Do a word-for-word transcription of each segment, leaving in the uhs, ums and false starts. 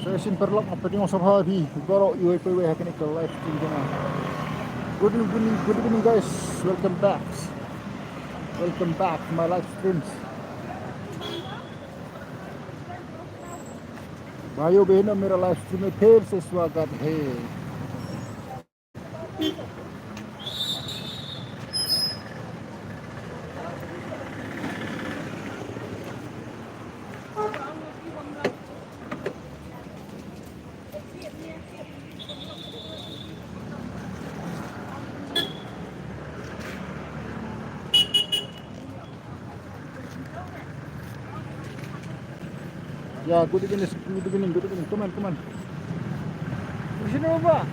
Sa shisien paralok, nga pdiang sngewbha ïa phi baroh iwei pa iwei ha kane ka live stream jong nga. Good evening, good evening guys. Welcome back. Welcome back to my live streams. भाइयों बहनों, मेरा लाइव स्ट्रीम में फिर से स्वागत है। Yeah, good evening, good evening, good evening. Come on, come on. Sino ba?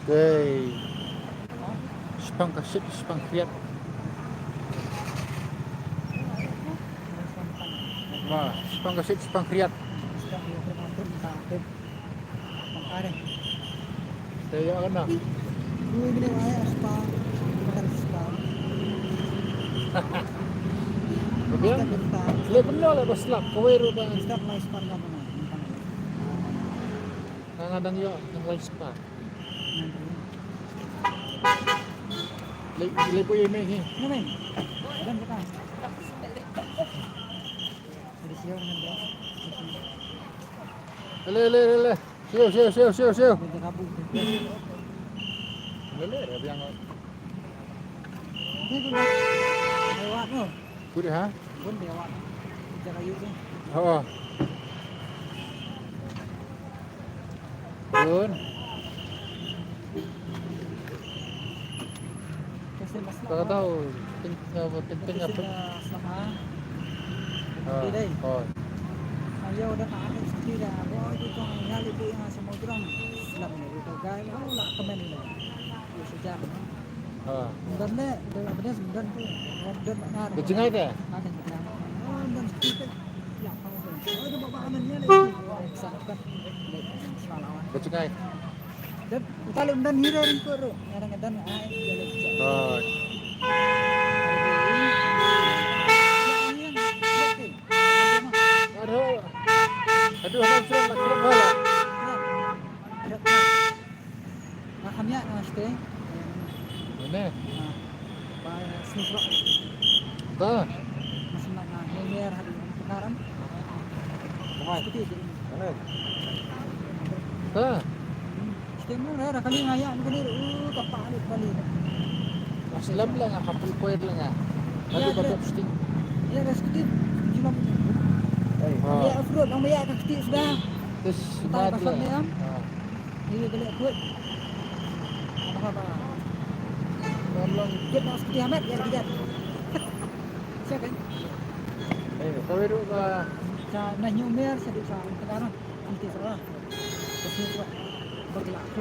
Okay. Shipang ka shit, shipang khriat. Ba, shipang ka shit, shipang khriat. Te ïa kane. Ba biang? Leh kumno leh ba slap, kawei ruh ba. Nga nga dang ïoh, dang lai spah. Leh, leh poi ïa mei hi. Leh, leh, leh, leh. Siu, siu, siu, siu, siu. Leh, leh, leh, biang. Put ha? Bun dia awak. Jaga yuk ni. Oh. Bun. Kasi mas Tak tahu. Ting apa ting ting apa. Sama. Ah, Tidak. Oh. Ayo dah tak ada sekali dah. Bawa itu yang nyali bu yang semua orang. Selam ni itu guys. Oh, lah komen ni. Sejak. Ha. Ym don leh, ym don, ym don tu. Ym don, ym don. Ka jngai te? Ka jngai. Ym don siti te. Ya, ka jngai. Ka jngai. Don, uta leh ym don hi re ringkut ruh. Nga dang don ai. Ha. Aduh. Aduh, aduh, aduh, aduh. Nga kham ïa nga sdang. Ine. Ba sniff rock. Ba. Mas na nga nyer hadi pekaran. Ba. Sdang mo ra kali nga ïa kali u kapa ni kali. Aslam la nga kapul koir la nga. Kali ba sdang. Ïa sdang. Jilom. Ïa off road nang ïa ka sdang suda. Terus. Ni balik kut. Apa ba? Tolong kit nak seperti amat ya, kejap. Siap kan? Eh, kawei ruh ba. Sa na nyu mer sa di sa tengah. Nanti salah. Terus ni kuat.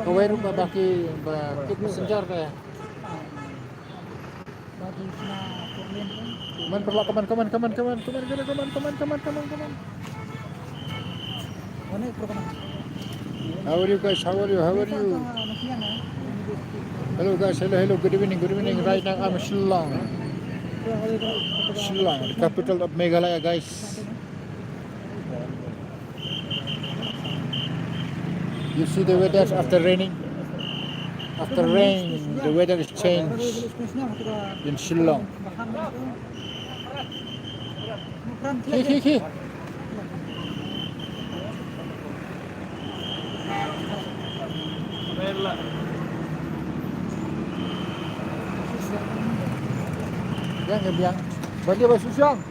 Kawei ruh ba baki ba kit messenger deh. Come on, come on, come on, come on. How are you guys? How are you? How are you? Hello guys, hello, hello, good evening, good evening. Right now I'm Shillong. Shillong, the capital of Meghalaya, guys. You see the weather after raining? After rain, the weather is changed in Shillong. Hi, hi, hi. Biang, biang. Balik basuh siang.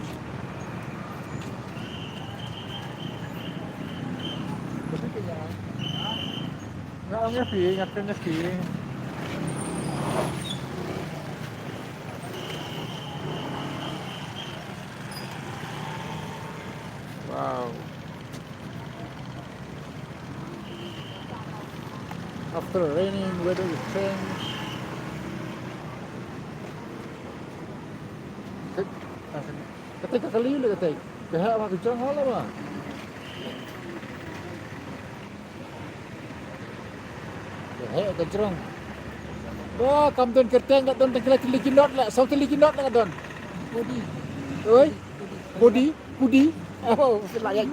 Nga ong ïa phi, nga kren ïa phi. Wow. After raining, weather is changed. Sit. Ah, sit. Kata ka kali le kata. Ka heh ba ka jrong hala ba. Ka heh ka jrong. Ba kam don kyrteng, ka don tang kali ki not la, saw tylli ki not la ka don. Kudi. Oi. Kudi, kudi. Oh, sila ya.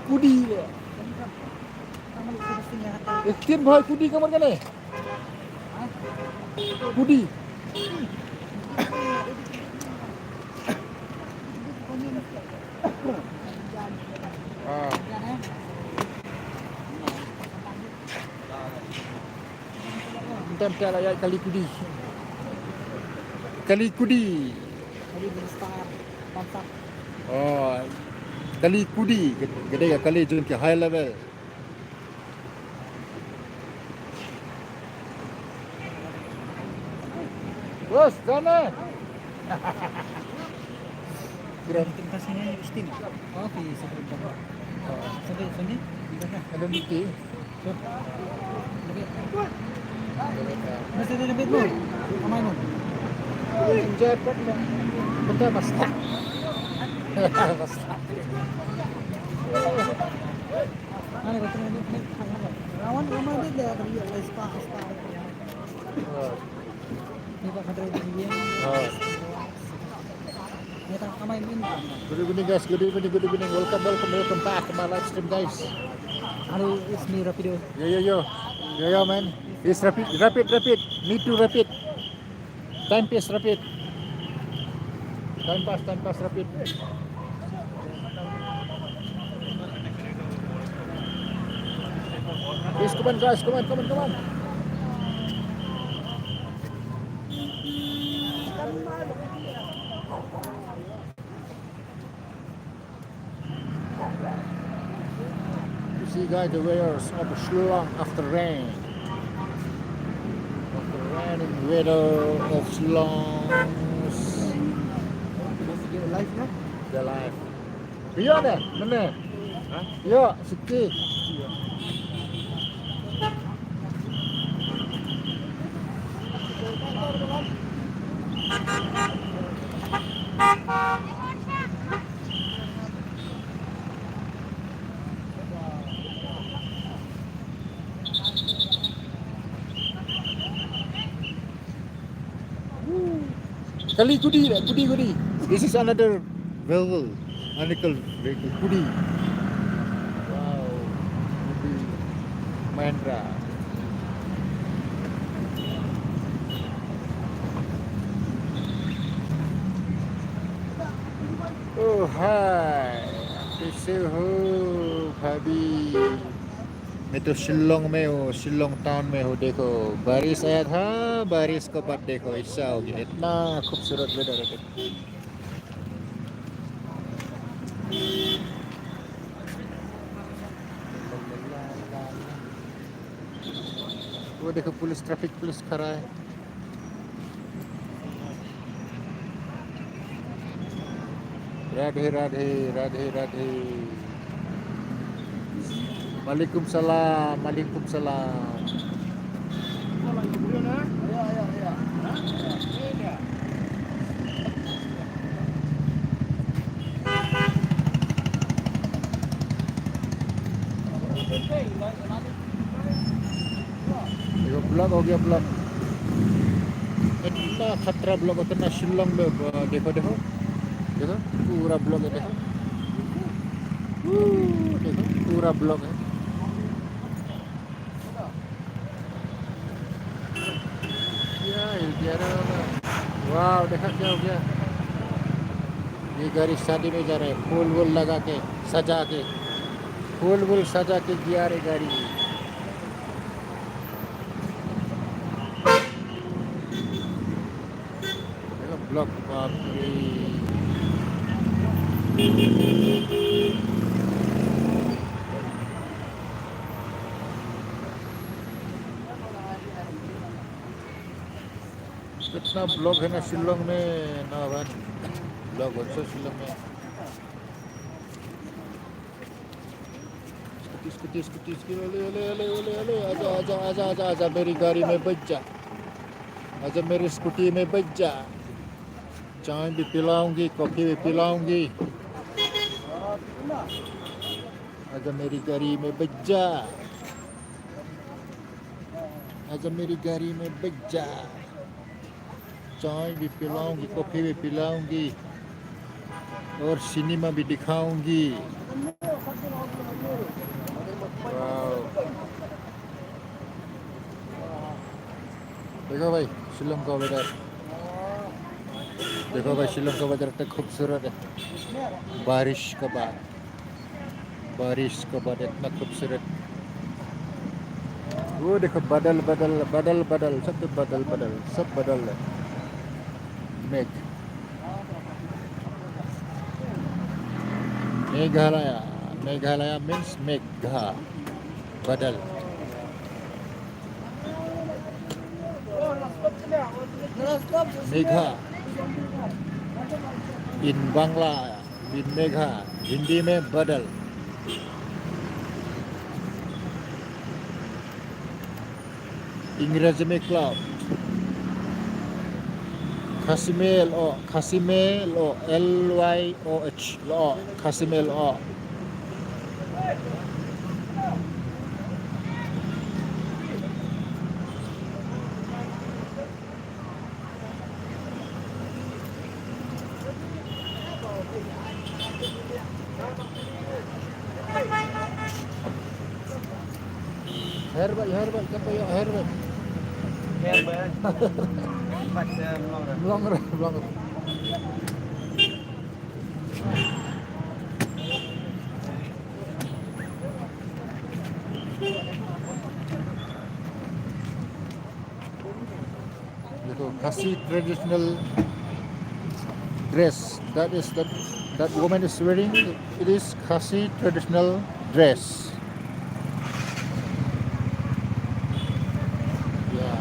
Kudi le. Eh, tin bhai kudi kamar kane. Kudi. Ah. Ntan pela ya kali kudi. Kali kudi. Oh, kali kudi. Gede ya kali jun ke high level. Bos, sana. Kurang. Terima kasih, Istin. Oh, di sebelum. Sampai sini. Ada bukti. Mesti ada lebih tu. Amai mun. Enjoy pun dah. Betul, basta. Basta. Mana betul ni? Rawan ramai dia, dia ada spa, spa. Oh. Ni Pak Menteri dia. Oh. Ni tak ramai ni. Good evening, guys. Good evening, good evening. Welcome, welcome, welcome back to my live stream, guys. Hello, it's me, Rapido. Yo, yo, yo. Yo, yo, man. It's rapid, rapid, rapid. Me too, rapid. Time pass rapid. Time pass, time pass rapid. Please, come on, guys, come on, come on, come on. You see, guys, the weathers of Shillong after rain. After raining weather of Shillong. Live, no? The live. Iya deh, mana? Hah? Iya, sikit. Kali kudi, kudi, kudi. This is another vehicle, another vehicle, kudi. Wow, kudi. Mahindra. Oh, hi. कैसे हो भाभी? मैं तो शिलोंग में हूँ, शिलोंग टाउन में हूँ। देखो, बारिश आया था, बारिश के बाद देखो, ऐसा हो गया। इतना खूबसूरत वेदर है, देखो। वो देखो, पुलिस, ट्रैफिक पुलिस खड़ा है। राधे राधे, राधे राधे। वालेकुम सलाम, वालेकुम सलाम। देखो, ब्लॉक हो गया, ब्लॉक। इतना खतरा ब्लॉक, इतना शिलोंग में, अ, देखो, देखो। देखो, पूरा ब्लॉक है, देखो। वो, देखो, पूरा ब्लॉक है। क्या हिल गया रे बाबा? वाह, देखा क्या हो गया? ये गाड़ी शादी में जा रहा है, फूल वूल लगा के, सजा के, फूल वूल सजा के गया रे गाड़ी। देखो, ब्लॉक, बाप रे। कितना ब्लॉक है ना शिलोंग में, ना भाई, ब्लॉक हो शिलोंग में। स्कूटी, स्कूटी, स्कूटी, स्कूटी, ओले, ओले, ओले, ओले, ओले, आजा, आजा, आजा, आजा, आजा, मेरी गाड़ी में बैठ जा, आजा, मेरी स्कूटी में बैठ जा। चाय भी पिलाऊंगी, कॉफी भी पिलाऊंगी। आजा मेरी गाड़ी में बैठ जा, आजा मेरी गाड़ी में बैठ जा। चाय भी पिलाऊंगी, कॉफी भी पिलाऊंगी और सिनेमा भी दिखाऊंगी। वाओ। देखो भाई, शिलोंग का वेदर। देखो भाई, शिलोंग का वेदर तो खूबसूरत है। बारिश के बाद, बारिश के बाद इतना खूबसूरत। वो देखो, बादल, बादल, बादल, बादल, सब तो बादल, बादल, सब बादल है। मेघ। मेघालय, मेघालय means मेघा, बादल। मेघा, in Bangla, in मेघा, हिंदी में बादल। Ingreji में cloud. Khasi में lyoh, Khasi में lyoh, L Y O H, lyoh, Khasi में lyoh. Herbal, herbal, kan tayo herbal. Herbal. But, uh, long run. Long run, long run. Itu Khasi traditional dress. That is that that woman is wearing. It is Khasi traditional dress. Yeah.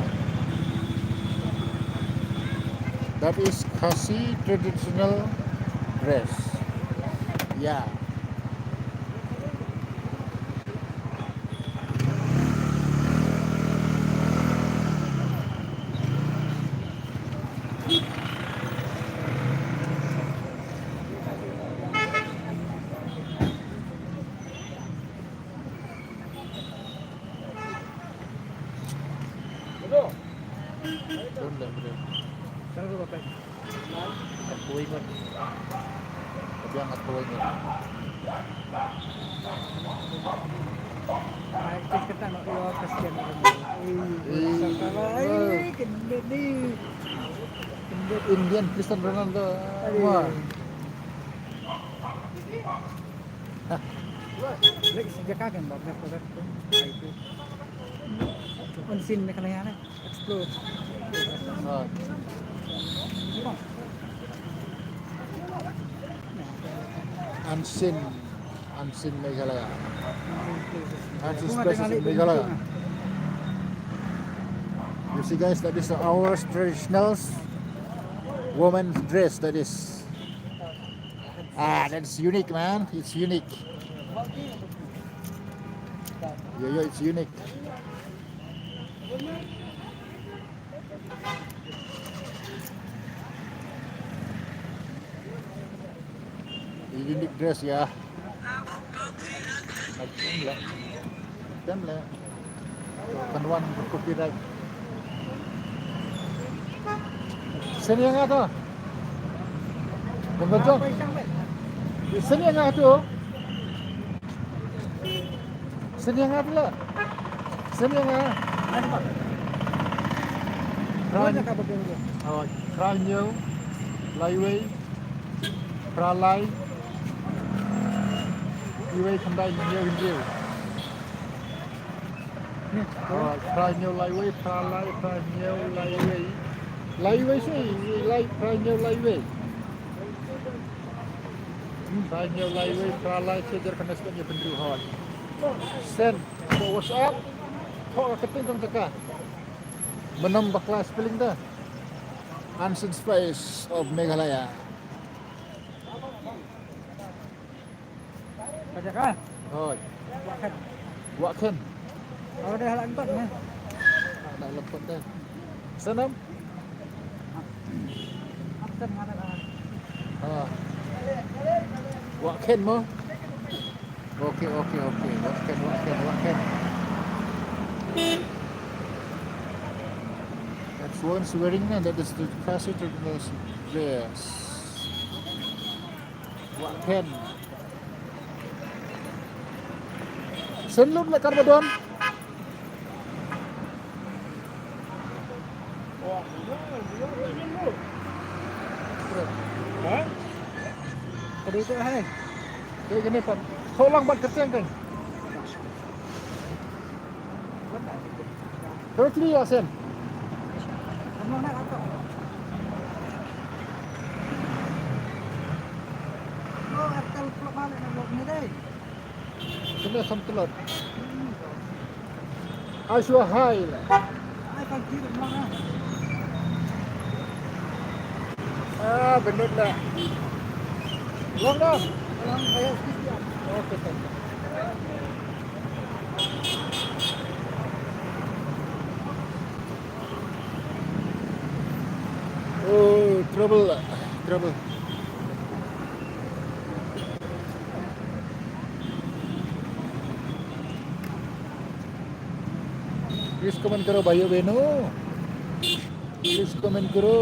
That is Khasi traditional dress. Yeah. Don't let me. Katuoy ngut. Ka biang katuoy ngut. Ai, kata nak keluar kasihan orang. Eh, eh, eh, kendit ni. Kendit. Indian Cristiano Ronaldo. Aduh. Wah. Hah. Lek sejak kagen bab dah pada tu. Ai tu. Unseen ni kena ya ni. Explore. Ah. Unseen, unseen Meghalaya. Unseen spaces in Meghalaya. You see, guys, that is our traditional women's dress, that is. Ah, that's unique, man. It's unique. Yeah, yeah, it's unique. Unique dress, yeah. Tem le. Tem le. Kan wan copyright. Sini nga to. Kan baca. Sini nga to. Sini nga to la. Sini nga. Kran. Oh, kran nyo. Laiwei. Kran lai. Iwei khyndai nyo nyo. Phra hynñiew lai wei, phra lai, phra hynñiew lai wei. Lai wei shi, lai phra hynñiew lai wei. Phra hynñiew lai wei, phra lai shi, jar kane spot ïa pynriew hoi. Sen, ko WhatsApp, ko ka kyrteng jong jaka. Mynno bakla spelling da. Unseen Space of Meghalaya. Ka jaka? Hooid. Wah khein. Wah khein. Aw, dei ha la ngot ne. Ha la ngot ne. Sa nam? Absent nga na. Wah Khen mo? Okay, okay, okay. Wah Khen, Wah Khen, Wah Khen. That's one swearing, and that is the passage of the place. Wah Khen. Sen lut la kar ba don. Ha? Ka dei te hai. Dei kane pat. Thoh lang bad kyrteng kan. Terus ni ya sen. Kena sam telot. Ai shuwa hai la. Ah, benut la. Long dah. Long kaya sikit ya. Okay, thank you. Oh, trouble, trouble. Please comment करो भाइयों बहनों। Please comment करो।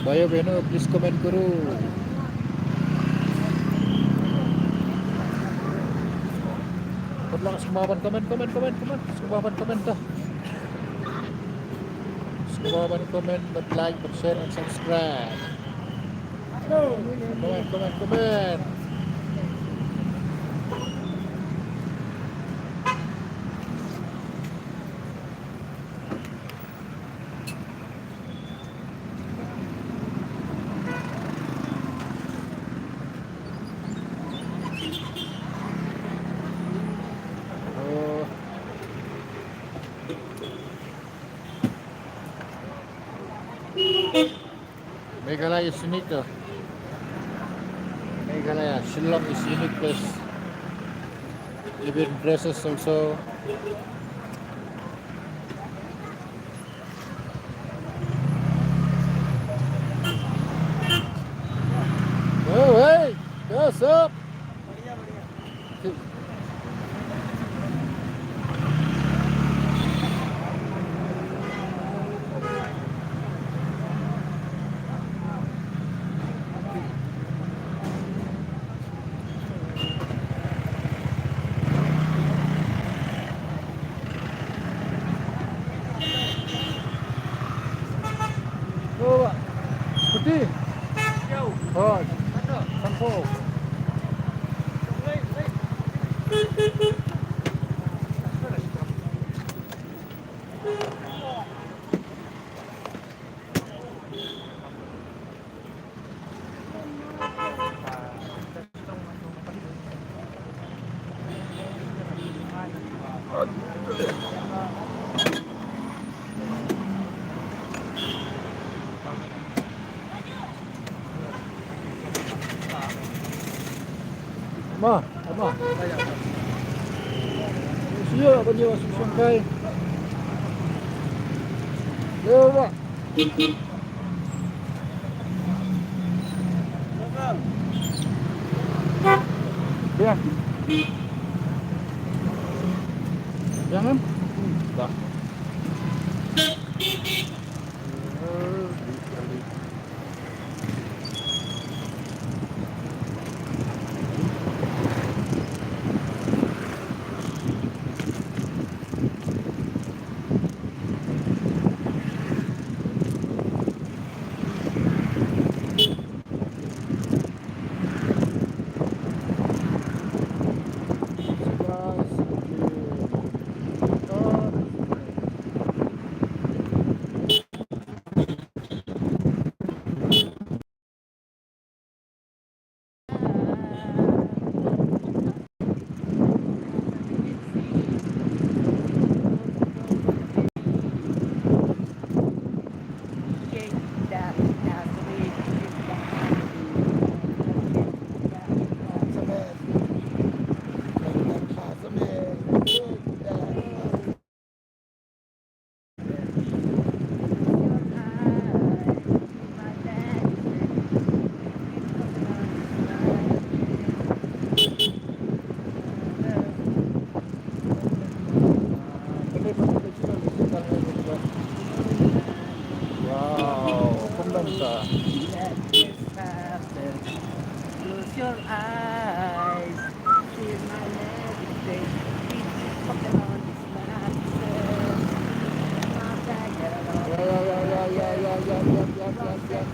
भाइयों बहनों, please comment करो। Pat lang sngewbha ban comment, comment, comment, comment. Sngewbha ban comment ta. Sngewbha ban comment, bad like, bad share and subscribe. Comment, comment, comment. Oh. Meghalaya is unique though. Meghalaya, Shillong is unique place. Even dresses also. Oh, hey, what's up? Scooty. Hooid. Sanphew. Ma, ma. Siya ba niya wa sungkai. Yo, ma. Biang. Biang kan? Dah. Close your eyes. Feel my magic. It's on this mountain. Yeah, yeah, yeah, yeah, yeah, yeah, yeah, yeah, yeah, yeah, yeah, yeah.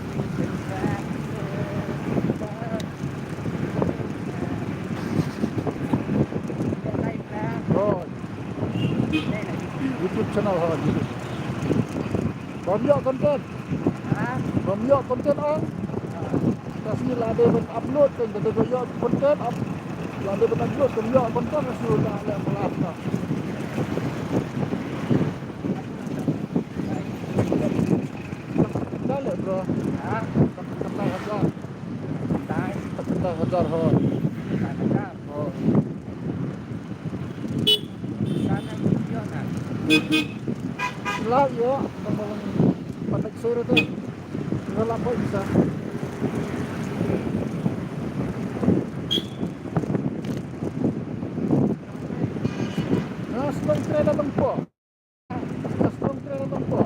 Oh. YouTube channel ha, YouTube. Bam ïoh content. Ha? Bam ïoh content ong. Ka sngi lada ban upload kan, lada ban ïoh content, up-, lada ban upload kan ïoh content, ka sngi la leh kelas na. Dah leh, bro. Ha? Kata hajar. Kata hajar, ho. Kata hajar. Ho. Sana ïoh na. Lah ïoh, tang ba long patek sore te. Nga lah poi bisa. Nga sdang trei da tang po. Nga sdang trei da tang po.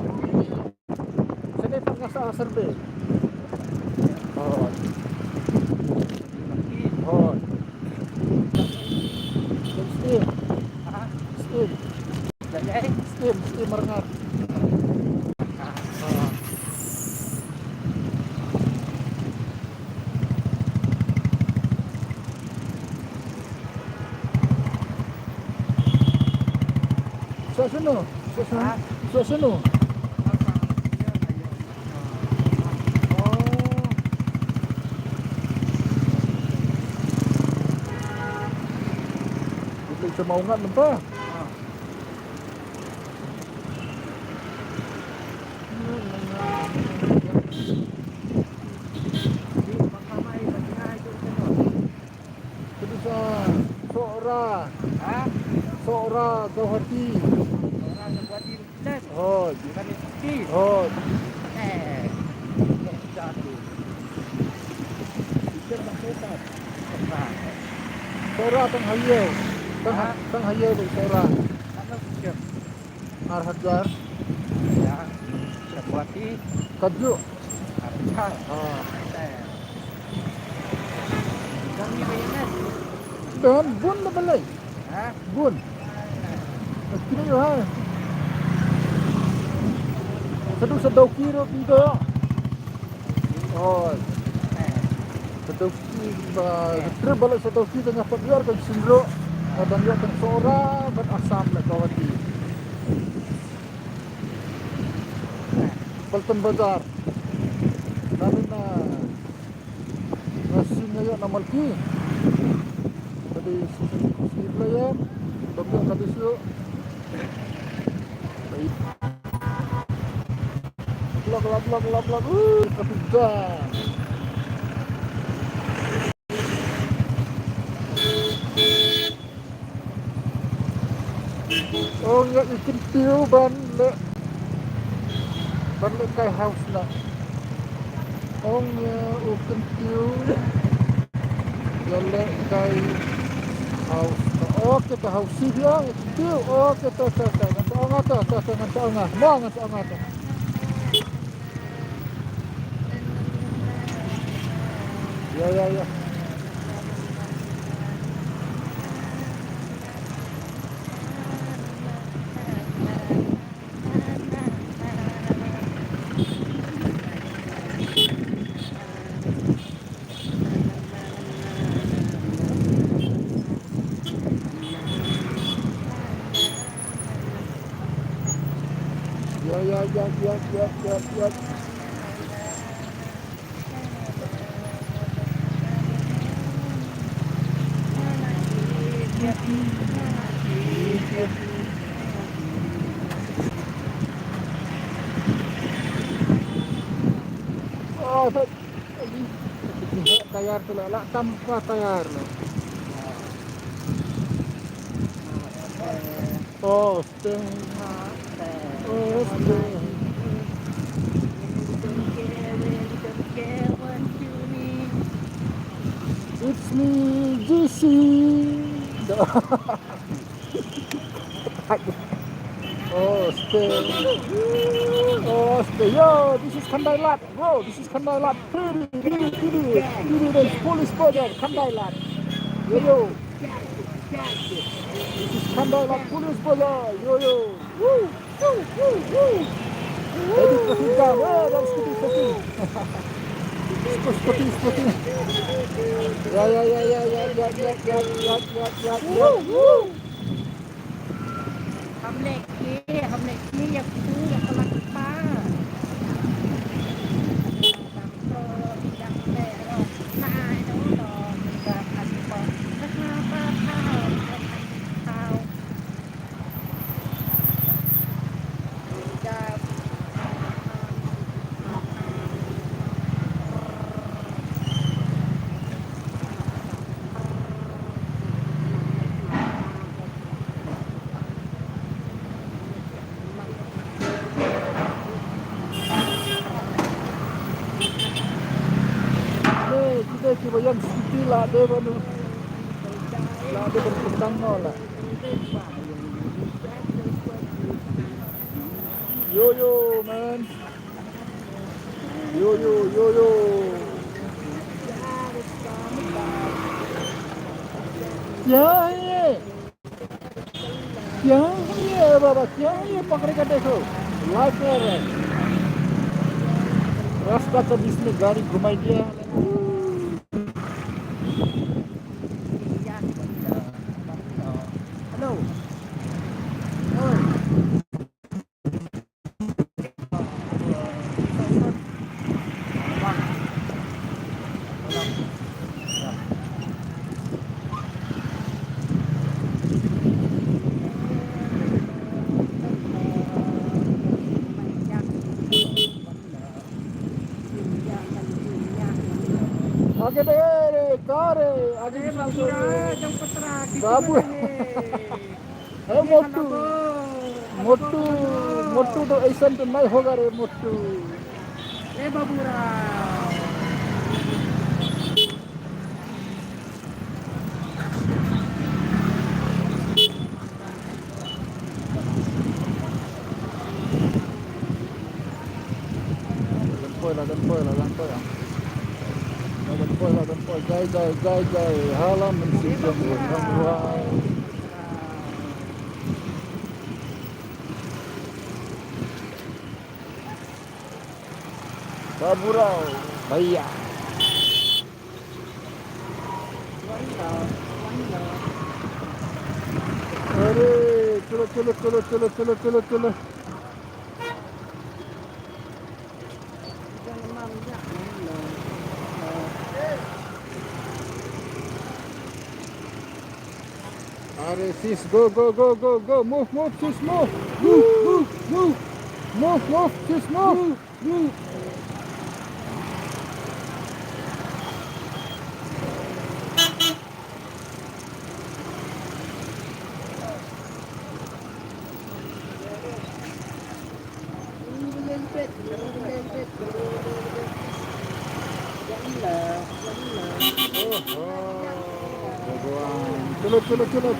Sene pat nga sa survey. Hooid. Hooid. Stem. Stem. Stem, stem marngar. Sa sunu, sa sunu, ha? Sa sunu. Oh. Ito sa maungat na pa. Ito sa Sohra. Ha? Sohra Guwahati. Sohra Guwahati. Oh, bukan itu. Oh. Eh. Jatuh. Itu maksudnya. Sohra tang hayo. Tang, ha? Tang hayo tu Sohra. Ano siya? Ar hajar. Ya. Sa Guwahati. Kajuh. Ar hajar. Ah. Eh. Kami ba ïa met. Don bun da balei. Ha? Bun. Kini yo hai. Sadu sa dawki ruh bun da. Oh. Sa dawki ba, trip balei sa dawki da nga pat ïar kan sindro. Adan ïar kan Sohra bad Assam la Guwahati. Paltan Bazar. Namin na Nga shu ïa na Malki. Tadi shu shu player. Bam ïa ka bisu. Baik. Blok, blok, blok, blok, blok. Uh, traffic jam. Ong ïa i kyntiew ban leh, ban leh kai house na. Ong ïa u kyntiew ïa leh kai house na. Okay, ta house ïa i kyntiew. Okay, ta, ta, ta, ngan ta ong, ta, ta, ta, ngan ta ong, mo ngan ta ong, ta. Ïa, ïa, ïa. Ïa, ïa, ïa. Oh, tayar tu lah, lah tanpa tayar lah. Oh, sting. Oh, sting. It's me, J C. Oh, stay. Oh, stay. Yo, this is Khyndai Lad, bro. This is Khyndai Lad. Three D, three D, three D, three D, police border, Khyndai Lad. Yo, yo. This is Khyndai Lad, police border. Yo, yo. Woo, woo, woo, woo. Heavy traffic jam. Oh, that's scooty, scooty. Scooty, scooty, scooty. Yeah, yeah, yeah. Woo, woo. Kham leh khie, kham leh khie ïa u, ïa ka la ki pa. Dei, ki dei kiba ïeng siti la dei ban, la dei ban pyndonkam la. Yo, yo, man. Yo, yo, yo, yo. क्या है ये? क्या है ये बाबा? क्या है ये? पकड़ के देखो, लाइव कर रहे हैं। रास्ता के बीच में गाड़ी घुमाई दिया। Hello. आगे दे रे, कार है, आगे ए, पीछे बाबूराव, दीजिए। जंग पत्रा, बाबू। किसी को नहीं है। ए, मोटू, मोटू, मोटू तो ऐसा तो नहीं होगा रे, मोटू। ए, बाबूराव। Dempoi la, dempoi la, dempoi la. La dempoi la, dempoi. Jai, jai, jai, jai. Hala mynsiem jong u, jong u. Baburau, bhaiya. अरे, चलो, चलो, चलो। अरे, sis, go, go, go, go, go. Move, move, sis, move. Move, move, move. Move, move, sis, move. चलो, चलो, चलो।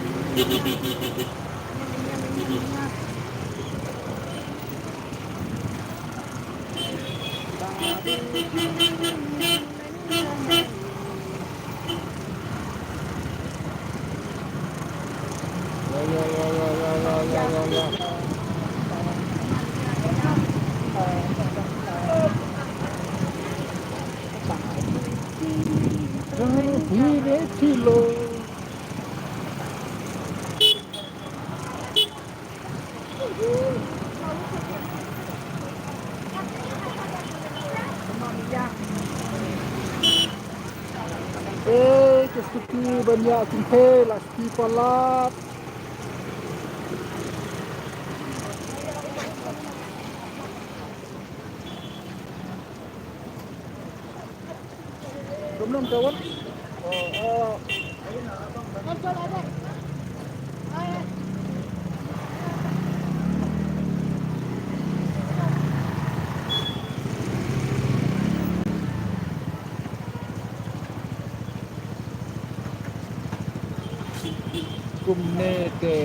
Ei, ka skuti ban ïa kynthei la skuti palat. Kumno ka wan? Kumne te.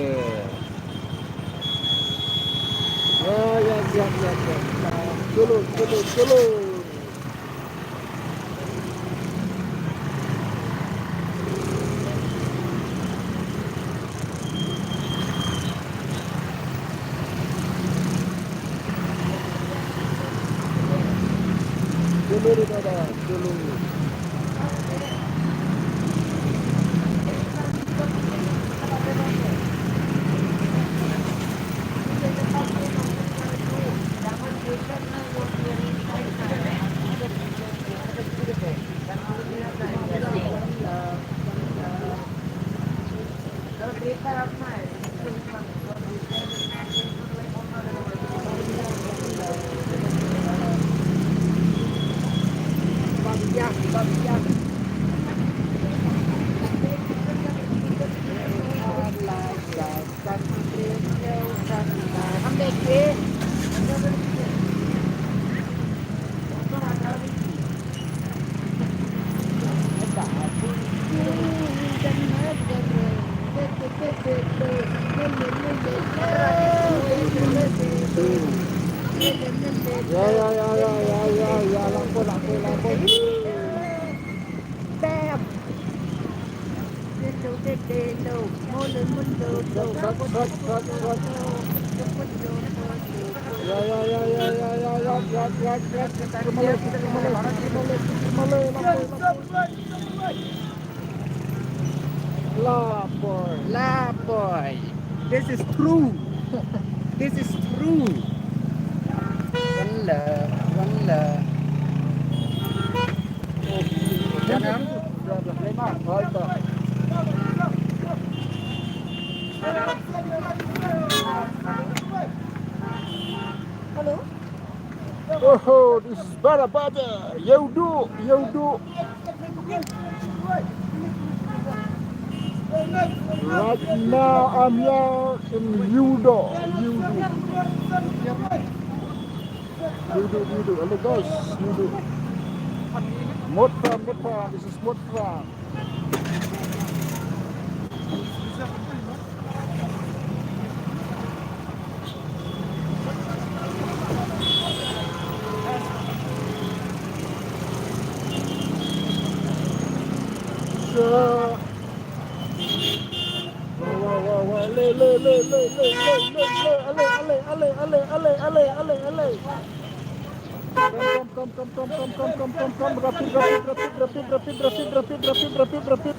Yap, yap, yap. Chalo, chalo, chalo. Chalo re dada, chalo. Ya, ya, ya, ya, ya, ya, ya, lampoi, lampoi, lampoi. Bam. Cut, cut, cut, cut, cut. Ya, ya, ya, ya, ya, ya, ya, ya, ya, ya. Kitu malai, kitu malai, kitu malai, kitu malai, lampoi, lampoi. Lampoi. Lampoi. This is true. This is true. One love, one love. Oh, jangan. Hello? Oh, this is Bada Bada. Yaudu, Yaudu. Right now, I'm here in Yudo. Yudo. Yudo, Yudo. Hello, guys. Yudo. Motha, Motha. This is Motha. Wa, wa, wa, wa. Ale, ale, ale, ale. Come, come, come, come. Rapid, rapid, rapid.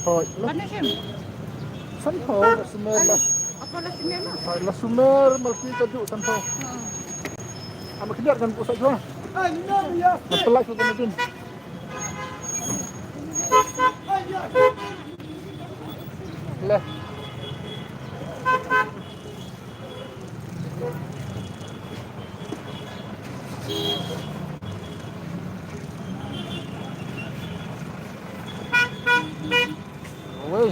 Hooid. Sanphew, la sumer la. Hooid, la sumer Malki ka juh sanphew. Ama kdiar kan buh sa jua. Nga pynlait shuh ka nadien. Leh. Oi.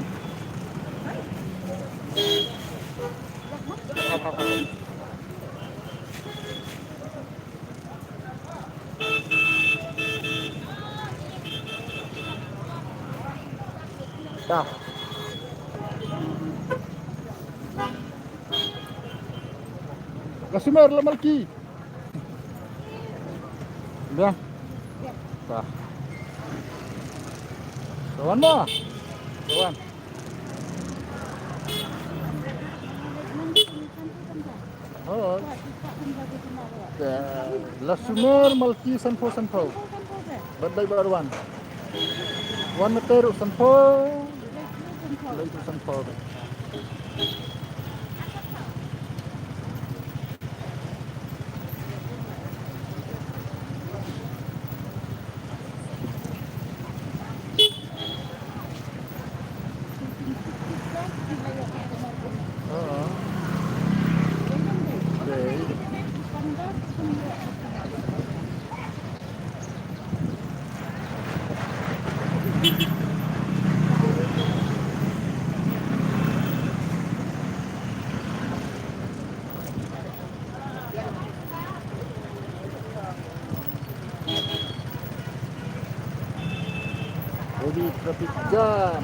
Dah. La sumer la Malki. Dah. Dah. Kawan mo. Kawan. Oh. Te, la sumer Malki sanphew sanphew. Bad lai bad wan. Wan na teru sanphew. Lai tu sanphew. Heavy traffic jam.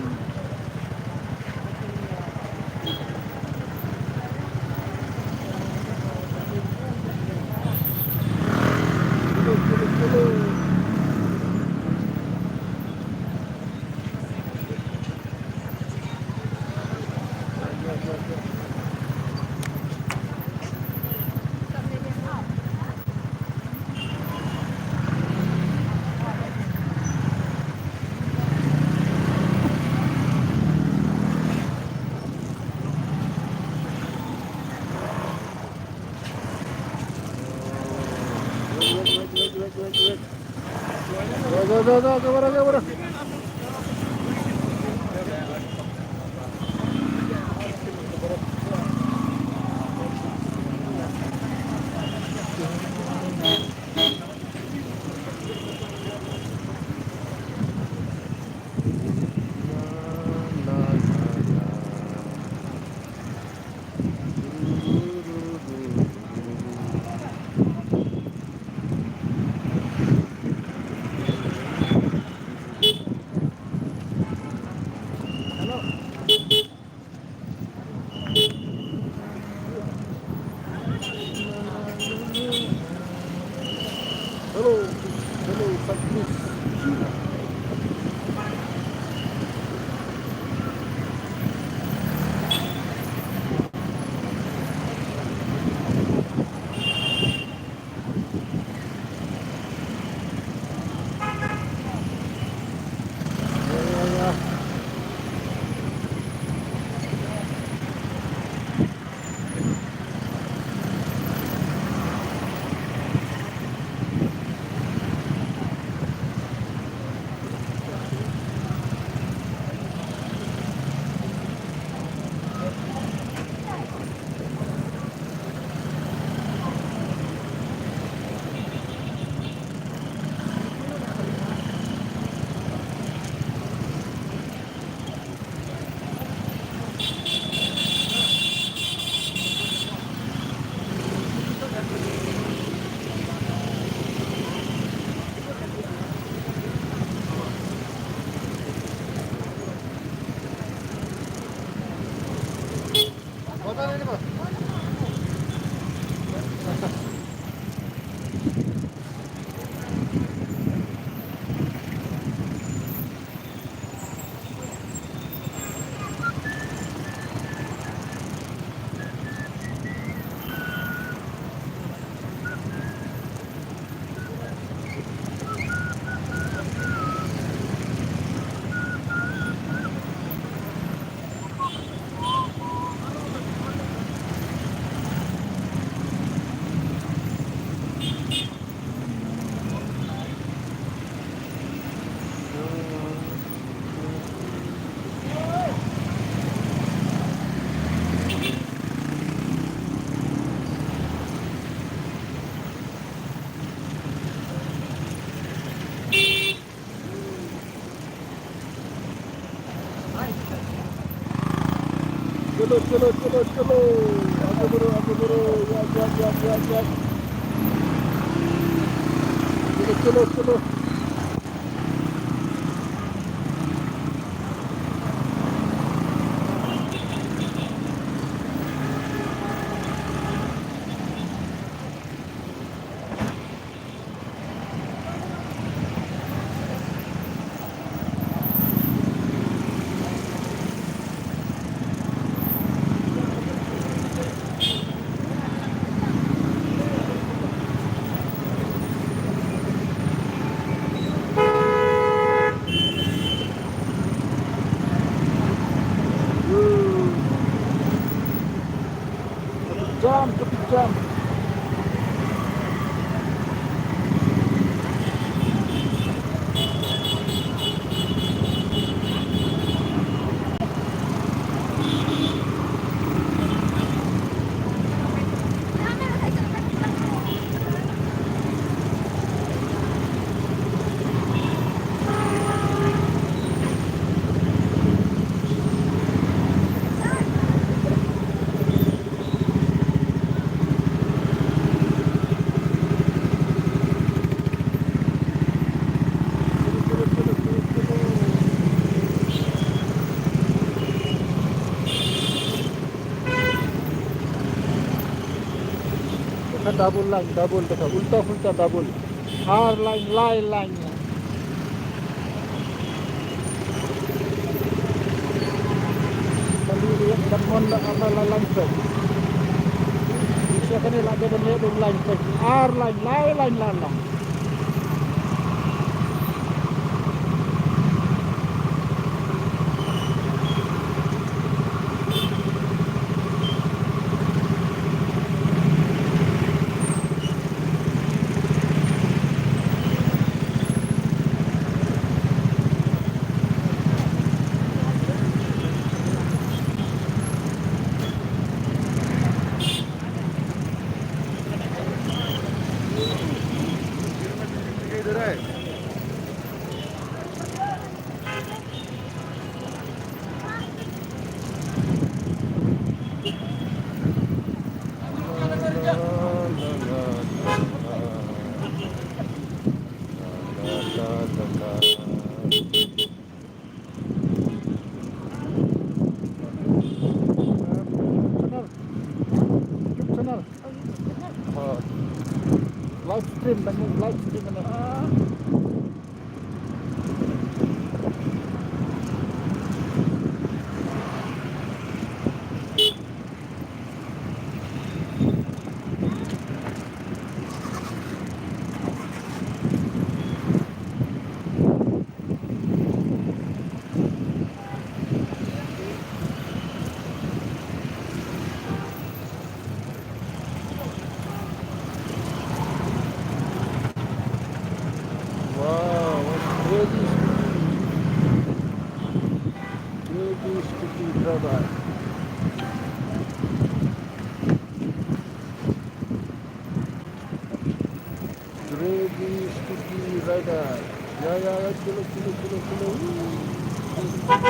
Hello, hello, Satnus. Chalo, chalo, chalo, chalo. Aage badho, aage badho. Yaar, yaar, yaar, yaar, yaar. Chalo, chalo, chalo. Jam, jam. Ka double line, double, ka ulta pulta double. Ar lain, lai lain. Kali dia kat mon dah apa, lai lain pek. Siapa ni lah dia, dia lain pek. Ar lain, lai lain, lai lain. Channel. YouTube channel. Oh, YouTube channel. Oh. Live stream, kan live stream kan. Ah. Wow, what's ready? Ready, Scooty, bye-bye. Ready, Scooty rider. Ya, ya, ya, kilo, kilo, kilo, kilo. Woo.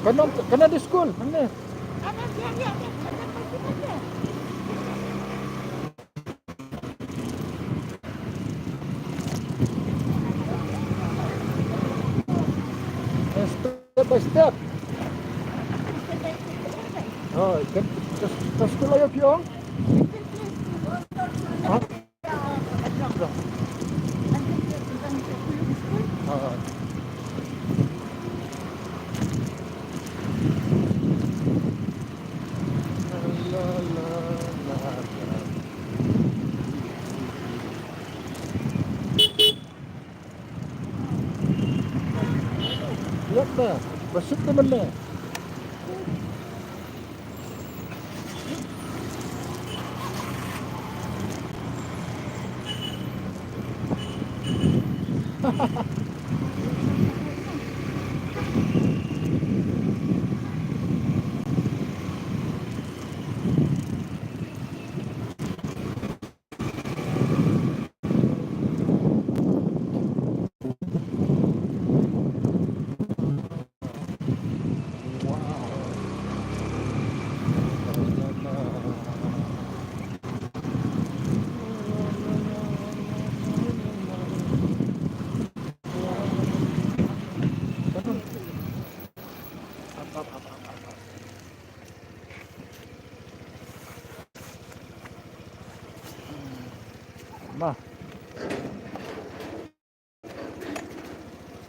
Kane, kane di skul, kane. Step by step. Oh, kan, kan, kan skul ayo piong. Ha? Ïa, ba suk te mynne. Nah.